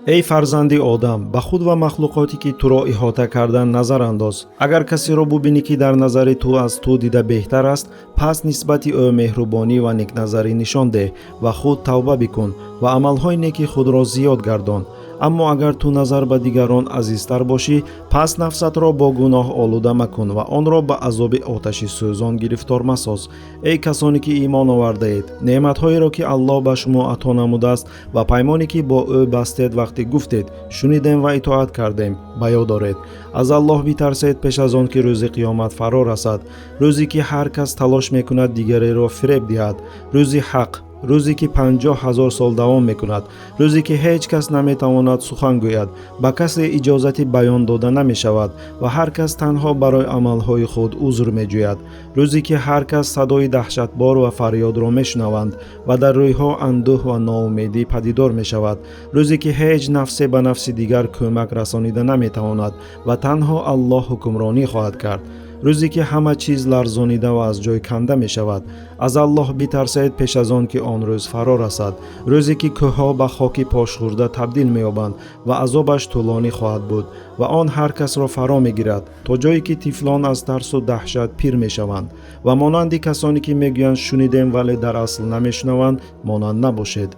Эй фарзанди одам, ба худ ва махлуқоте, ки туро иҳота кардан, назар андоз. Агар касеро бубинӣ, ки дар назари ту аз ту дида беҳтар аст, пас нисбати ӯ меҳрубонӣ ва некназарӣ нишон деҳ ва худ тавба бикун ва амалҳои неки худро зиёд гардон. Аммо агар ту назар ба дигарон азизтар бошӣ, пас нафсатро бо гуноҳ олуда макун ва онро ба азоби оташи сӯзон гирифтор масоз. Эй касоне ки имон овардаед, неъматҳоеро, ки Аллоҳ ба шумо ато намудааст, ва паймоне, ки бо ӯ бастед, вақте гуфтед: «Шунидем ва итоат кардем», ба ёд оред. Аз Аллоҳ битарсед пеш аз он ки рӯзи қиёмат фаро расад, рӯзе ки ҳар кас талош мекунад дигареро фиреб диҳад, рӯзи ҳақ, рӯзе ки 50 000 сол давом мекунад, рӯзе ки ҳеҷ кас наметавонад сухан гӯяд, ба касе иҷозати баён дода намешавад ва ҳар кас танҳо барои амалҳои худ узр меҷӯяд, рӯзе ки ҳар кас садои даҳшатбор ва фарёдро мешунаванд ва дар рӯйҳо андӯҳ ва ноумедӣ падидор мешавад, рӯзе ки ҳеҷ нафсе ба нафси дигар кӯмак расонида наметавонад ва танҳо Аллоҳ ҳукмронӣ хоҳад кард, рӯзе ки ҳама чиз ларзонида ва аз ҷой канда мешавад. Аз Аллоҳ битарсед пеш аз он ки он рӯз фаро расад, рӯзе ки кӯҳҳо ба хоки пошхӯрда табдил меёбанд ва азобаш тӯлонӣ хоҳад буд ва он ҳар касро фаро мегирад, то ҷое ки тифлон аз тарсу даҳшат пир мешаванд. Ва монанди касоне, ки мегӯянд: «Шунидем», вале дар асл намешунаванд, монанд набошед.